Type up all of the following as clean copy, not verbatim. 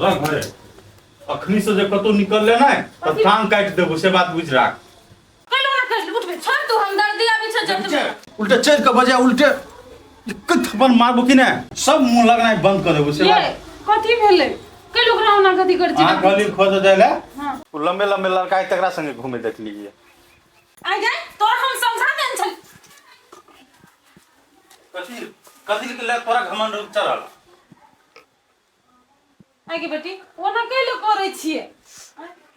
रह घरे अखनी से जे कतौ निकलले नहि तऽ टांग काटि देबो से बात बुझि राख। कैलो ना कैल उठबे छोड़ तू हम दर्दी आबै छ जब उल्टे चढ़ि कऽ बजा उल्टे थप्पड़ मारबो कि नहि सब मुँह लगनाइ बंद कऽ देबो से ये बात। कथी भेलै कैलो ओकरा ओना कथी करै अहाँ छी? कहली खोज जाय लए। हाँ। ओ लम्बे लम्बे लड़का है तकरा संगे घूमे देखलियै। आइ गए तोरा हम समझा देन छल। कथी कथी के लए तोरा घमंड चढ़ल? आइ गे बेटी ओना कैलो करै छियै?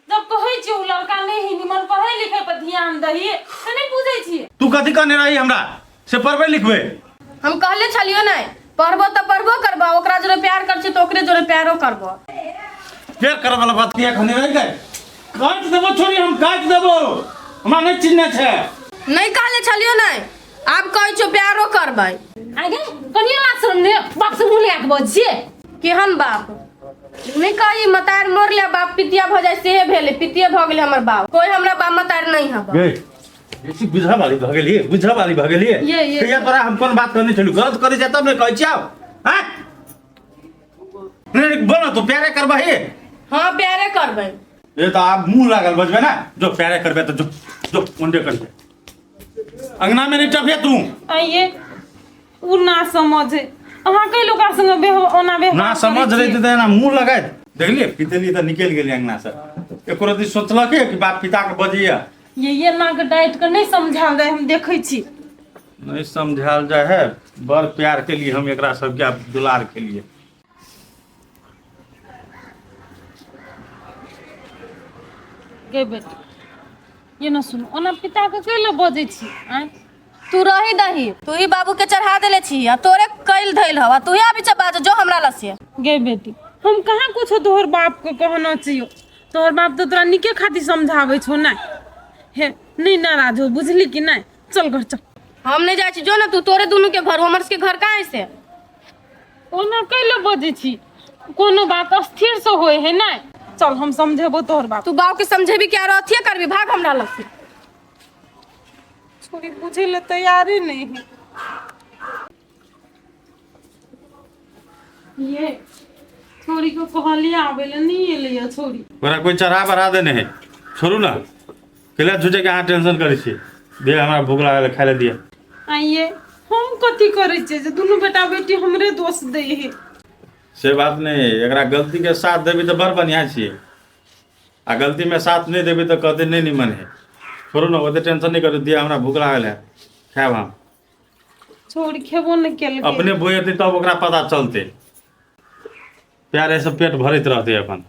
जब कहै छियै ओ लड़का नहि है निमन, पढ़ै लिखै पर ध्यान दही तऽ नहि बुझै छियै। तू कथी कहने रही हमरा से पढ़बै लिखबै? हम कहले छलियो नहि पढ़बो तऽ पढ़बो करबो, ओकरा जोरे प्यार कर छी तऽ ओकरे जोरे प्यारो करबो। प्यार करे वाला बात किया कहने रही गए? काटि देबो छोरी, हम काटि देबो, हमरा नहि चिन्हने छै। नहि कहले छलियो नहि, आब कहै छियो प्यारो करबै। आगे कनिया लाज शरम ने बाप से मुँह लगा के बज छियै। केहन बाप नहि कही मतार मोर ले बाप पितिया भऽ जाइ सेहे भेलै, पितिये भऽ गेलै हमर बाप, कोइ हमरा बाप मतार नहि हब। गे बेसी बुझऽ वाली भऽ गेलियै, बुझऽ वाली भऽ गेलियै। ये, ये। कहिया तोरा हम कोन बात कहने छलू? गलत करै छै तब ने कहै छियौ। आँय नहीं, नहीं, बोल ना, तू प्यारे करबही? हाँ प्यारे करबै। ये तो आप मुंह लागल बजबे ना, जो प्यारे करबे तो जो जो ओंडे कर दे अंगना में नहीं टपिया तू। आइए उ ना समझे अहाँ कैलो ओकरा संगे बेह ओना बेह ना समझ रही थी ना मुंह लगाए देखलिए पितली तो निकल गेली अंगना से, एको रति सोचलक कि बाप पिता के बजैया। ये ना के डांट के नहीं समझाल जाय, हम देखै छी। नहीं समझाल जाय है, बड़ प्यार के लिए हम एकरा सबके आब दुलार के लिए। गे बेटी ये ना सुन ओना पिता के कैले बजै छी? आँय तू रही दही, तू ही बाबू के चढ़ा देले छी आ तोरे कैल धैल हवा, तू ही अभी से बाज जो हमरा लसे। गे बेटी हम कहाँ कुछो तोहर बाप के कहना चाहियो, तोहर बाप तो तोरा निके खातिर समझाबै छौ ना। हे नहीं नाराज हो बुझली कि नहीं, चल घर चल। हम नहीं जाइ छी, जो ना तू तोरे दुनू के घर, हमर सबके घर कहाँ से? ओना कैले बजै छी, कोनो बात अस्थिर से होय है ना, चल हम समझेबो तोहर बाप। तू बाप के समझेबी कि आरो अथिये करबी, भाग हमरा लग से। छोरी बुझे ले तैयारे नहीं है। ये छोरी को कहलिए आबे ले नहीं एलै ये छोरी। ओकरा कोई चढ़ा बढ़ा देने है, छोड़ू ना केला झूठे के अहाँ टेंशन करै छी, दे हमरा भूख लागल है, खाय ले दिअ। आइए हम कथी करै छियै जे दुनू बेटा बेटी हमरे दोष दै है? से बात नहीं, एकरा गलती के साथ देबी तऽ बड़ बढ़िया छियै, आ गलती में साथ नहीं देबी तऽ कहते नहीं निमन है। छोड़ू ना ओते टेंशन नहीं करू, दिया हमरा भूख लागल है खायब हम। छोड़ खेबो नहीं केलकै। अपने बोएतै तब ओकरा पता चलतै, प्यारे से पेट भरैत रहतै अपन।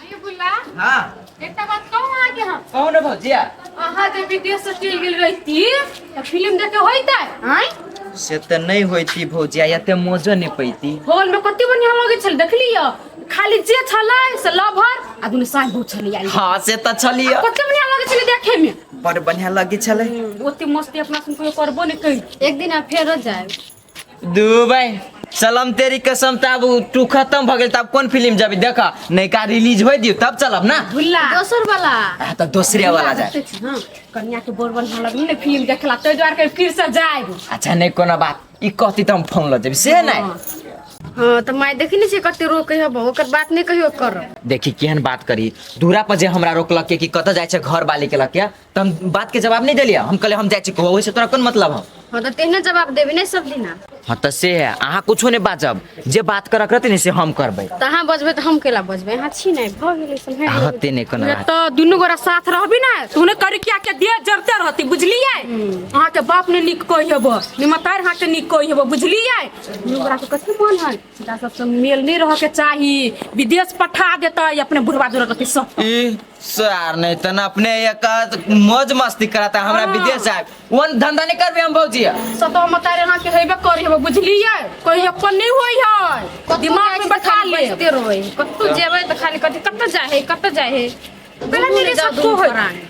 आइयो बुल्ला। हाँ। एकटा बात कहू अहाँके हम? कहू ने भौजिया। अहाँ जे विदेश से चलि गेल रहिती तऽ फिल्म देखे होइतै? आँय से तऽ नहि होइती भौजिया, एते मजो नहि पैती। हॉल में कते बढ़िया लगै छल देखलियै, खाली जे छलै से लभर आ दुनू साँझ बहुत छलै आयल। हाँ से तऽ छलियै। कते बढ़िया लगै छलै देखे में, बड़ बढ़िया लगै छलै। ओते मस्ती अपना संग कहियो करबो नहि करी। एक दिन आ फेरो जायब दुबई चलम तेरी कसम। तब तू खत्म भ गेल, तब कोन फिल्म जाबी देख? नयका रिलीज होय दियो तब चलब ना। भुल्ला दोसर वाला। आ त दोसरे वाला जाए। देखै छी, हाँ कन्या के बड़ बढ़िया लगलै ने फिल्म देखला, ताहि दुआरे के फिर से जायब। अच्छा नहीं कोनो बात, ई कहती त हम फोन ल जेबी से नहीं। हाँ तऽ माय देखी ने छियै कते रोकै हब, ओकर बात नहि कहियो करब। देखी केहन बात करी, दूरा पर जे हमरा रोकलक के कि कतऽ जाइ छै घर वाली के लके, त हम बात के जवाब नहीं देलियै। हम कहलियै हम जाइ छी, ओहिसँ तोरा कोन मतलब हौ? हाँ तऽ तेहने जवाब देबी ने सब दिना। हाँ तऽ से है, अहाँ कुछो नहीं बाजब, जे बात करक रहतै ने से हम करबै। तऽ अहाँ बजबै तऽ हम केला बजबै, अहाँ छी ने भऽ गेलै सम्हारि हाँ लेबै। ते नहि कोनो बात। तऽ दुनू गोरा साथ रहबी ने तऽ हुने करिकिया के देह जरते रहती बुझलियै। अहाँके बाप ने नीक कहि हेबो ने मतार अहाँके नीक कहि हेबो बुझलियै। दुनू गोरा के कथी मन है, एकरा सबसँ मेल नहि रहके चाही, विदेश पठा देतै अपने बुढ़वा जोड़ा रहतै सब। ई सार नहीं तन अपने एक मौज मस्ती कराता हमरा विदेश जाए वन धंधा नहीं करबे हम भौजी। सतो मतार अहाँ के हेबे करी हेबो बुझलियै, कोई अपन नहीं होई है, दिमाग में बैठा ले। बजते रहै कतौ जेबै तऽ खाली कथी कतऽ जाइ है कतऽ जाइ है, पहले मेरे जाउ सबको दुनू होय। प्राणी।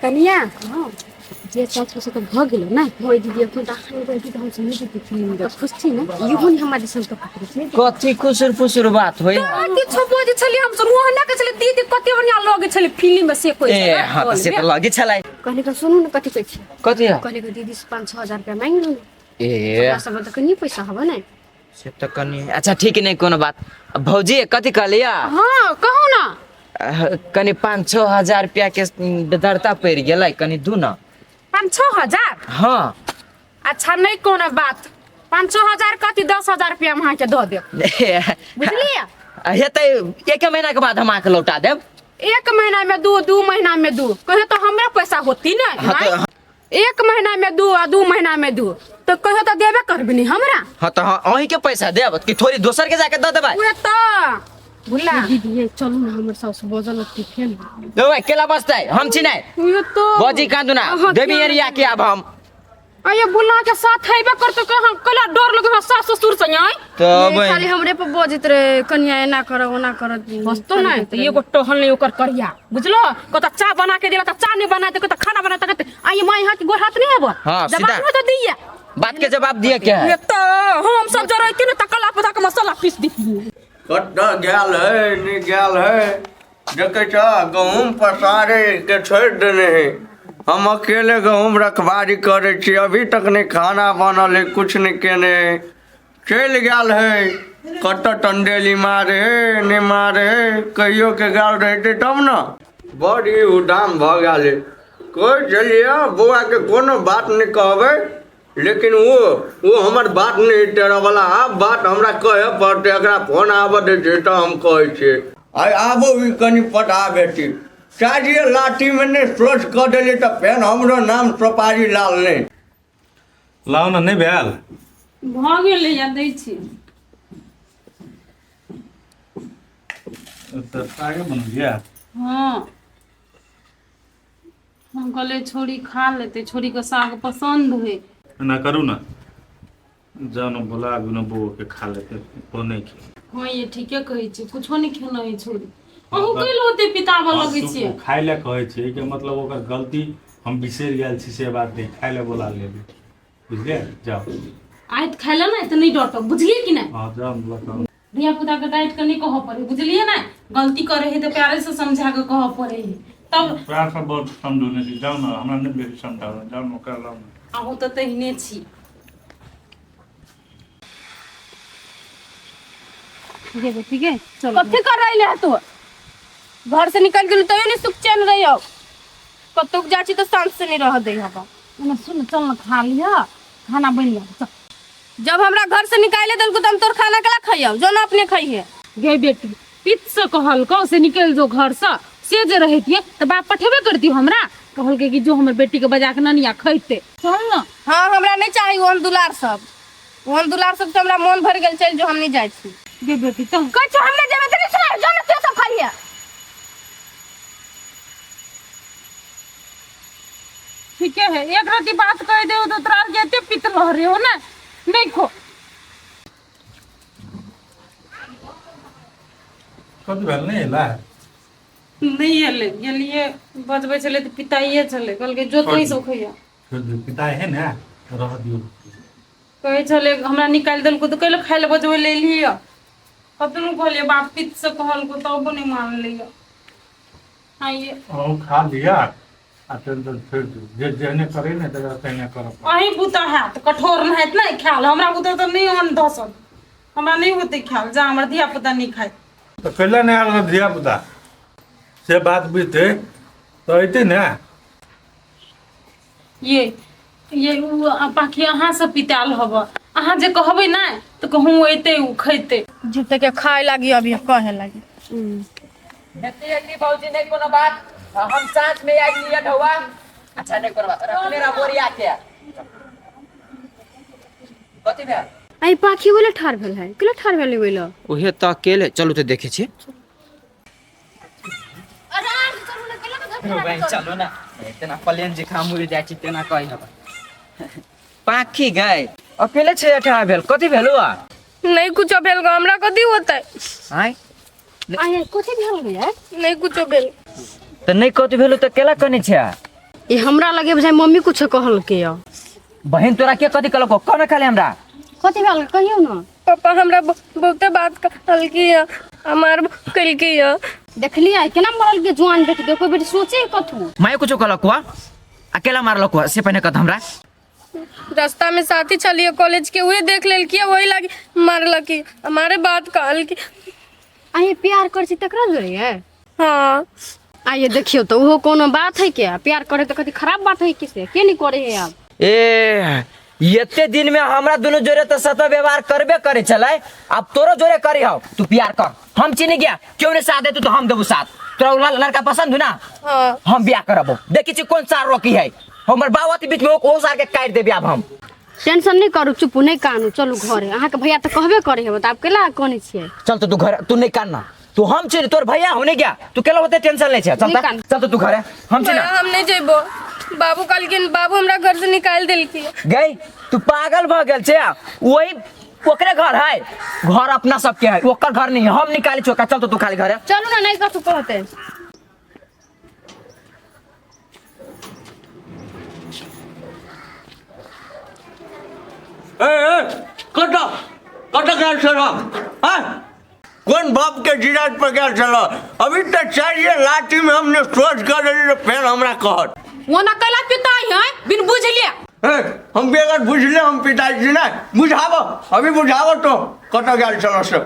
कनिया जे चाच से तऽ भऽ गेलो ने। होय दीदी एखन तऽ अहाँ नहि तऽ हम समझ जेती फिल्म देख खुश छी ने, इहो ने हमरा दिसन के पकड़ै छै। कथी खुसुर फुसुर बात होई? किछो बजै छलियै हम सब ओहना के छलियै दीदी कते बढ़िया लगै छलै फिल्म में से कोई। ए हाँ तऽ से तऽ लगे छलै। कहली के सुनू ने कथी कहै छी? कथी है? कहली के दीदी से 5-6 हजार रुपया मांगि लू। ए हमरा सब तऽ कनि पैसा हबे ने। से तऽ कनि अच्छा ठीक नहि कोनो बात। भौजी कथी कहलियै? हाँ कहू ना। कनि 5-6 हजार रुपया के बेदरता पड़ि गेलै, कनि दू न। 5-6 हजार? हाँ। अच्छा नहीं कोनो बात, 5-6 हजार कथी, 10,000 रुपया हम अहाँके दऽ देब, बुझलियै? हेतै एक महीना के बाद हम अहाँके लौटा देब। एक महीना में दू, 2 महीना में दू, कहियो तो हमरा पैसा होती ना। हाँ तो एक महीना में दू आ 2 महीना में दू, तो कहियो तो देबे करबी नी हमरा। हाँ तो हाँ, अहीं के पैसा देब कि थोड़ी दोसर के जाके दऽ देबै? उहे तो भुला। दीदी ये चलू ना, हमर सासु बजल लगती फेर। देबै केला बचतै, हम छी नहि। उहे तो। बजी कांदू ना। अहाँ देबी किया एरिया के आब हम। अये बुला के साथ हेबे करतो, कहाँ कला डर लगे हमरा सास ससुर से आय। तो नहीं, खाली हमरे पर बजैत रहे, कनिया एना करब ओना करब। बसतो नहीं तो एगो टहल नहीं ओकर करिया, बुझलो? कत चाह बना के देला त चाह नहीं बना दे, कत खाना बना त आई माई हाथ गोर हाथ नहीं हेबो। हाँ, जवाब सीधा। नहीं तो दिया। बात के जवाब दिए के है। ये तो हम सब जो रहती ना त कला पता के मसाला पीस दी। कतऽ गेल है, नहि गेल है, देखै छ गहूँम पसारे के छोड़ि देने है। हम अकेले गहूँम रखबारी करै छी, अभी तक नहि खाना बनल है, कुछ नहि केने है। चलि गेल है कतऽ, टंडेली मारे है नहि मारे है, कहियो के गेल रहितै तब ने। बड़ी उदाम भऽ गेल है। कहै छलियै बौआके कोनो बात नहि कहबै, लेकिन ओ हमर बात नहि टेरऽवला। आब बात हमरा कहै पड़तै, एकरा फोन आबऽ दै छै तऽ हम कहै छियै। आइ आबो ई कनि पढ़ा बेटी चारिए लाठीमे नहि सोच कऽ देलियै तऽ फेर हमरो नाम सोपारी लाल नहि। लाउ ने, नहि भेल? भऽ गेलै या दै छी। तऽ सागे बनलियै? हँ, हम कहलियै छोरी खा लेतै, छोरीके साग पसन्द है। एना करू ने, जाउ ने बोला आबू ने बौओके, खा लेतै बनै के। हँ ये, ठीके कहै छी, कुछो नहि खेना है छोरी। अहूँ कैल होते पिताबऽ लगै छियै? खाय लए कहै छियै, एहिके मतलब ओकर गलती हम बिसरि गेल छी से बात नहि। खाय लए बोला लेबै, बुझलियै? जाउ। आइ तऽ खाय लए ने तऽ नहि डटब, बुझलियै कि नहि? हँ, जाउ ने, लऽ कऽ आउ। धिया पुताके डाँटि कऽ नहि कहऽ पड़े, बुझलियै ने? गलती करै है तऽ प्यारे से समझा कऽ कहऽ पड़े है तब। प्यार से बहुत समझौने छी, जाउ ने, हमरा नहि बेसी समझाउ, जाउ ने ओकरा लाउ ने। अहूँ तऽ तहिने छी। गे बेटी गे, चल। कथी कर रही है तू? घर से निकल गेलू तैयो नहीं सुख चैन रही हो। कतौ जाइ छी तऽ शांत से नहीं रह दै हबा। ना सुन, चल ना, खा लिह, खाना बनि गेल, चल। जब हमरा घर से निकाले देलको तऽ हम तोर खाना केला खइयौ? जो ना अपने खइहे। गे बेटी, पित से कहलकौ से निकलि जो घरसँ, से जे रहितियै तऽ बाप पठेबे करतियै हमरा। कहलकै कि जो हमर बेटीके बजा के ननिया खैते, चल ना। हाँ, हमरा नहीं चाही ओहन दुलार सब, ओहन दुलार सब से हमरा मन भर गेल। चल जो, हम नहीं जाइ छी। गे बेटी, चल। कहै छौ हम नहीं जेबै तऽ नहीं सुनाइ, जो ना तू सब खइहे। ठीके है, एक रति बात कह दे तो तोरा आरके एते पित लहरे हो ने, नहीं खो। कथी भेल, नहि एलै? नहि एलै, गेलियै बजबै छलै तऽ पिताइए छलै, कहलकै जो तोही सब खैया। छोड़ि दियौ, पिता है ने, रह दियौ। कहै छलै हमरा निकालि देलको तऽ कैले खाय लए बजबै लए एलियै? कतनो कहलियै, बाप पित से कहलको तबो नहि मानलैया। आइए। अहूँ खा लिअ आ टेंशन छोड़ि दियौ, जे जेहने करै ने तकरा तेहने करऽ पड़त। अहीं बुता हैत कठोर नहि हैत नहि खायल, हमरा बुता तऽ नहि अन्न धसल, हमरा नहि होतै खायल, जा हमर धिया पुता नहि खाइत। तऽ कैला नहि आयल धिया पुता से बात बुझतै तऽ अयतै ने। ये उ पाखी अहाँ से पितायल हब, अहाँ जे कहबै ने तऽ कहूँ अयतै उ खैतै। झूठे के खाए लागी, अभी कहे लागी। हेती हेती भौजी, नहीं कोनो बात, हम साँझ में आबि लिअ ढौआ। अच्छा, नहीं कोनो बात, रखने रह बोरिया के। कथी भेल? आई पाखी बोले ठार भेल है, केला ठार भेल बोले? उहे तऽ अकेले, चलू तऽ देखै छी। चलू ना, तेना प्लेन जेकाँ मुड़ि जाइ छी तेना कहै हबा। पाखी गए अकेले छै ठार भेल, कथी भेल हुआ? नहीं कुछो भेल गो, हमरा कथी होतै? आँय? आई कथी भेल गए? नहीं कुछो भेल। तऽ नहि कथी भेल तऽ केला कने छै? ई हमरा लगे बुझाइ मम्मी कुछो कहलकै यऽ। बहिन, तोरा के कथी कहलको? कोना खाली हमरा। कथी भेल, कहियौ ने। पापा हमरा बहुते बात कहलकी है, हमार कलकी है। देखलियै केना मरल के जुआन बेटी के, कोई बेटी सोचे कथू। माय कुछो कहलक हुआ? अकेला मारलक हुआ से पहिने कथ हमरा। रास्ता में साथी छलिए कॉलेज के, उहे देख लेलकी, वही लागी मारलकी, हमारे बात कहलकी। अहीं प्यार करै छी तकरा जोरे है? हाँ। आइए देखियो तो ओहो कोनो बात है क्या? प्यार करे तो कथी खराब बात है? किसे के नहीं करे है आब? ए एते दिन में हमरा दुनू जोरे तो सत व्यवहार करबे करे छलै, अब तोरो जोरे करे हौ। तू प्यार कर, हम चिन्ह गया क्यों नहीं साथ दे तू तो हम देबू साथ। तोरा उ लड़का पसंद हो ना? हाँ। हम बियाह करबो, देखी छी कौन सार रोकी है हमर बावती बीच में, ओ सार के काट देबी आब हम। टेंशन नहीं करू, चुप नहीं कानू, चलू घरे। अहाँके भैया तऽ कहबे करे हेबै, तऽ आब केला कनै छियै? चल तो तू घर, तू नहीं कानना, तू हम छी तोर भैया होने गया, तू केला होते टेंशन ले छे। चल नहीं कान। चल तो तू घरे, हम छी ना। भैया, हम नहीं जेबो, बाबू कहलखिन, बाबू हमरा घर से निकाल देलखिन। गई तू पागल भ गेल छे? वही ओकरे घर है, घर अपना सबके है, ओकर घर नहीं है, हम निकाली छो। चल तो तू खाली घरे चलू ना, नहीं कथू कहते। ए ए कत कत गेल छल? हाँ, कोन बाप के जिरात पर गेल छल? अभी तक चाहिए लाठी में हमने सोच कर रही, फेर हमरा कहत ओना कैला पिताई है बिन बुझलिए? ए, हम बेगर बुझले हम पिटाई छी ना? बुझाबो, अभी बुझाबो तो कत गेल छल से।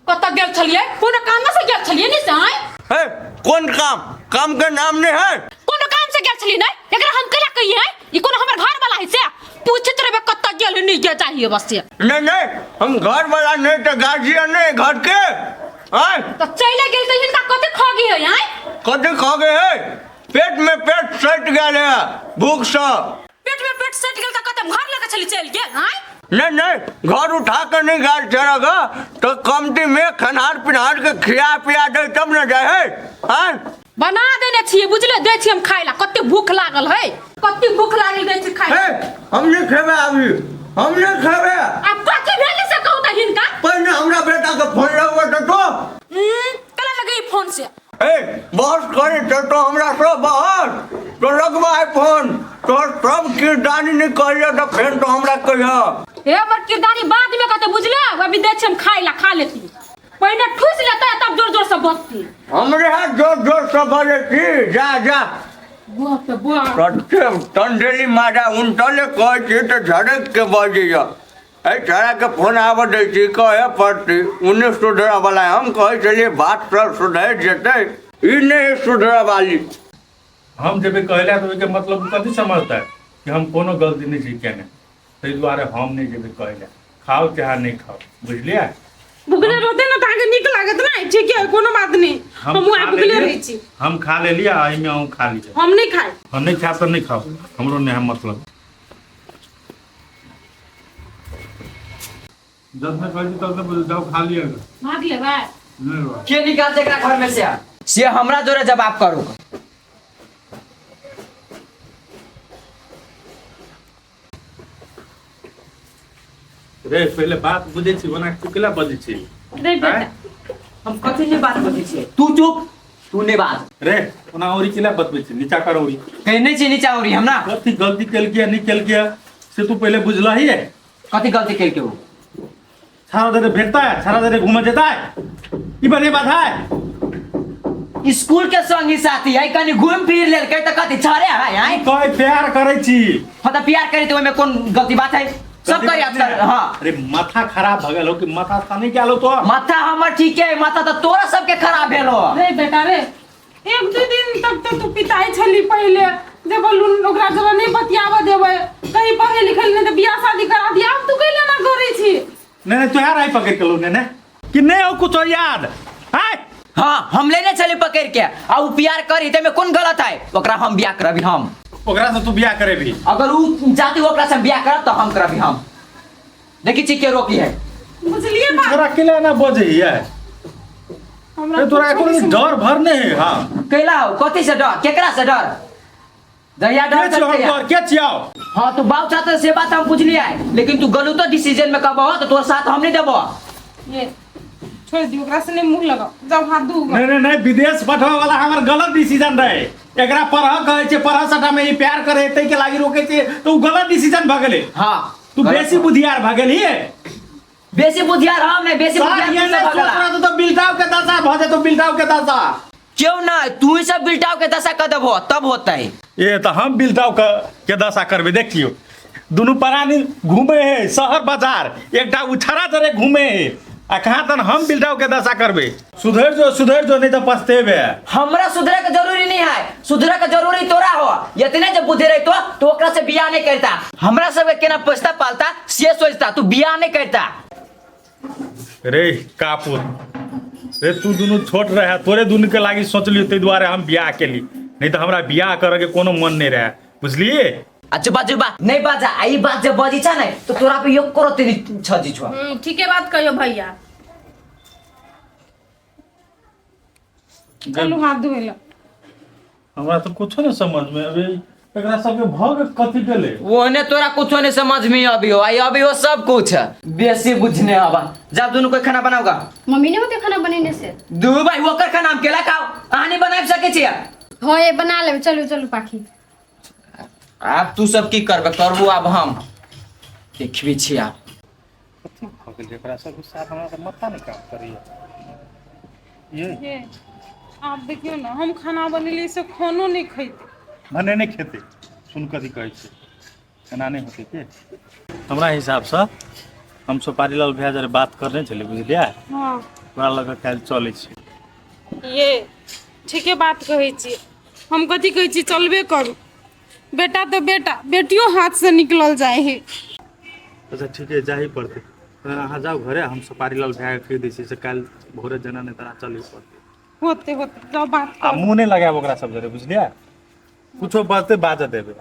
कत गेल छलिए? कोनो काम से गेल छलिए नहीं से आय? ए, कोन काम? काम के नाम नहीं है। कोनो काम से गेल छलिए नहीं? एकरा हम कैला कहिए है? ई कोनो हमर घर वाला है से पूछत रहबे कत गेल नहीं गेल चाहिए बस से। नहीं नहीं, हम घर वाला नहीं तो गार्जियन नहीं घर के। आय तो चले गेल त हिनका कथि खगी है आय? कथि खगे है? पेट में पेट सट गेल है भूख से। पेट में पेट सट गेल त कत घर लगे छली चल गेल आय? नहीं नहीं, घर उठा कर नहीं गाल चढ़ेगा तो कमती में खनहार पिनहार के खिया पिया दे तब न जाए है। आय बना देने छियै बुझले, दै छियै हम खाइ ला, कते भूख लागल है, कते भूख लागल, दै छियै खाइ ला। हे, हम नहीं खेबे अभी, हम नहीं खेबे। आब कथी भेल से कहू त हिनका? पहिने हमरा बेटा के फोन लगबे त तो। कला लगे फोन से। ए बहस करे त तो हमरा से बहस तो लगबा है फोन, तो सब किरदानी नहीं कहिए त फेर तो हमरा कहिए। हे हमर किरदानी बाद में कहते बुझले, अभी दै छियै हम खाइ ला, खा लेती पहिने ठूस लेते तब जोर जोर से बजती। हमरे हाथ जोर जोर से बजे छी, जा जा बाप रे बाप। सच्चे तंडेली मारा उनटले कहै छी तऽ झड़क के बजैया। एहि छड़ा के फोन आबऽ दै छी, कहे पड़ती उन्ने सुधरऽ वाला। हम कहै छलियै बात सब सुधरि जेतै, ई नहि सुधरऽ वाली। हम जेबै कहला तऽ ओहिके मतलब कथी समझतै कि हम कोनो गलती नहि छी केने, ताहि दुआरे हम नहि जेबै कहला, खाओ चाहे नहि खाओ, बुझलियै? भुखले रहते ना तऽ अहाँके नीक लागत ना? ठीक है, कोनो बात नहीं, हम हमहूँ खा आइ भुखले लेलियै, रहै छी। हम खा लेलियै आ एहिमे अहूँ खा लिअ। हम नहि खाइ। हम नहि खायब तऽ नहि खाउ, हमरो नहि है मतलब। जब मैं कहै छी तब तऽ जाउ खा लिअ। भाग लेबै। नहि बा। के निकाल एकरा घर में से? से हमरा जोरे जवाब करू। रे पहिले बात बुझै छी, ओना तू केला बजै छी? रे बेटा, हम कथी नहि बात बजै छियै? तू चुप, तू नहि बाज। रे ओना औरी केला बतबै छी? नीचा कर औरी। कहीं नहि छी नीचा औरी हम ना। कथी गलती केलकै नहि केलकै से तू पहिले बुझलही है? कथी गलती केलकै ओ? छाड़ा दे भेटता है, छाड़ा दे घूमे जेता है, ई बढ़िया बात है? स्कूल के संगी साथी है, कनी घूम फिर लेलकै तऽ कथी छड़े है आय? कहे प्यार करै छी। हाँ तऽ प्यार करी तऽ ओहिमे कोन गलती बात है? सब गलती करी बात आजकल। नहीं है। हाँ अरे माथा खराब भऽ गेल हो कि माथा तनी गेल हो तो? माथा हमर ठीक है, माथा तऽ तोरा सबके खराब भेल हो। रे बेटा रे, एक दू दिन तक तो तू पिताई छली पहिले, जे बोलू ओकरा जरा नहीं बतियाबऽ देबै, कहीं पढ़े लिखे नहीं तऽ बियाह शादी करा दिया, आब तू कैले ना करै छी? नहीं नहीं, तोहार आई पकड़ के लो ने कि नहीं हो कुछ याद आय? हाँ हम लेने चली पकड़ के, आ उ प्यार करी ते में कोन गलत है? ओकरा हम बियाह करबी हम। ओकरा से तू बियाह करेबी? अगर उ जाति ओकरा से बियाह करब तो हम करबी हम। देखी छी के रोकी है। बुझलिए बात? तोरा केला ना बजै है? हमरा तोरा कुछो कोनो नहीं डर भर नहीं है? हाँ कैला हो? कथी से डर? केकरा से डर? दहिया डर के छियौ हम सकते है? तोहर? के छियौ? हाँ तू बाप चाहते से बात हम पूछलिए, लेकिन तू गलत डिसीजन में कहबो तो तोर साथ हम नहीं देबो। ये छोड़ दियो, ओकरा से नहीं मुंह लगाओ, जाओ हाथ धो। नहीं नहीं नहीं, विदेश पठबै वाला हमर गलत डिसीजन रहे। एकरा पढ़ कहै छै, पढ़ सटा में ई प्यार करे तै के लागी रोके छै, तो उ गलत डिसीजन भ गेलै। हाँ तू गलत बेसी बुधियार भ गेलही। बेसी बुधियार हम नहीं, बेसी बुधियार ये तू नहीं सब सोच भगला। रहा तो बिलटाव के दशा भ जेतौ, बिलटाव के दशा। क्यों ना तू ही सब बिलटाव के दशा कर देबो तब होतै। ए तऽ हम बिलटाव के दशा करबै, देखियौ। दुनू प्राणी घूमे है शहर बाजार, एकटा उछारा जरे घूमे है, आ कहाँ तन हम बिल्टाव के दशा करबे। सुधर जो, सुधर जो, नहीं तो पछतेबे। हमरा सुधरे के जरूरी नहीं है, सुधरे के जरूरी तोरा हो। इतने जब बुद्धि रही तो ओकरा से बियाह नहीं करता। हमरा सब के केना पैसा पालता से सोचता, तू बियाह नहीं करता। रे कापुर रे, तू दुनू छोट रहे, तोरे दुनू के लागी सोचलियो, ताहि दुआरे हम बियाह केली, नहीं तो हमरा बियाह करे के कोनो मन नहीं रहे, बुझलिए? अच्छा बाजू बा नहीं बाजा, आई बात जब बजी छा नहीं तो तोरा पे योग करो तेरी छजी छो। ठीके बात कहियो भैया। चलू हाथ धोए ला। हमरा तो कुछो नहीं समझ में अभी एकरा सबके भग कथी गेले। ओने तोरा कुछो नहीं समझ में अभी हो, आई अभी हो सब कुछ बेसी बुझने आवा। जब दोनों कोई खाना बनाओगा। मम्मी ने होते खाना बनेने से। दू भाई ओकर खाना हम केला खाओ, अहाँ नहीं बना सके छियै। हाँ ये बना लेब, चलू चलू पाखी। आब तू सब की करबे करबू, आब हम देखबी छी आब। कथी भऽ गेल एकरा सब साथ, हमरा तऽ माथा नहि काम करैया। ये आप देखियो ना, हम खाना बनेलियै से खानो नहीं खैते। भने नहि खेतै, सुन कथी कहै छै, एना नहि होतै के। हमरा हिसाबसँ हम सुपारी लाल भैया जरे बात करने छलियै, बुझलियै? हाँ। ओकरा लऽ कऽ काल्हि चलै छी। ये ठीके बात कहै छी। हम कथी कहै छी, चलबे करू। बेटा तऽ बेटा, बेटियो हाथ से निकलल जाइ है। अच्छा ठीक है, जाही पड़तै। तहन अहाँ जाउ घरे, हम सुपारी लाल भैयाके कहि दै छियै से काल्हि भोरे जेना नहि तेना चलै पड़तै। होते होते जाउ बात आ करू। मुँह नहि लगायब ओकरा सब जरे, बुझलियै? कुछो बाजतै बाजऽ देबै।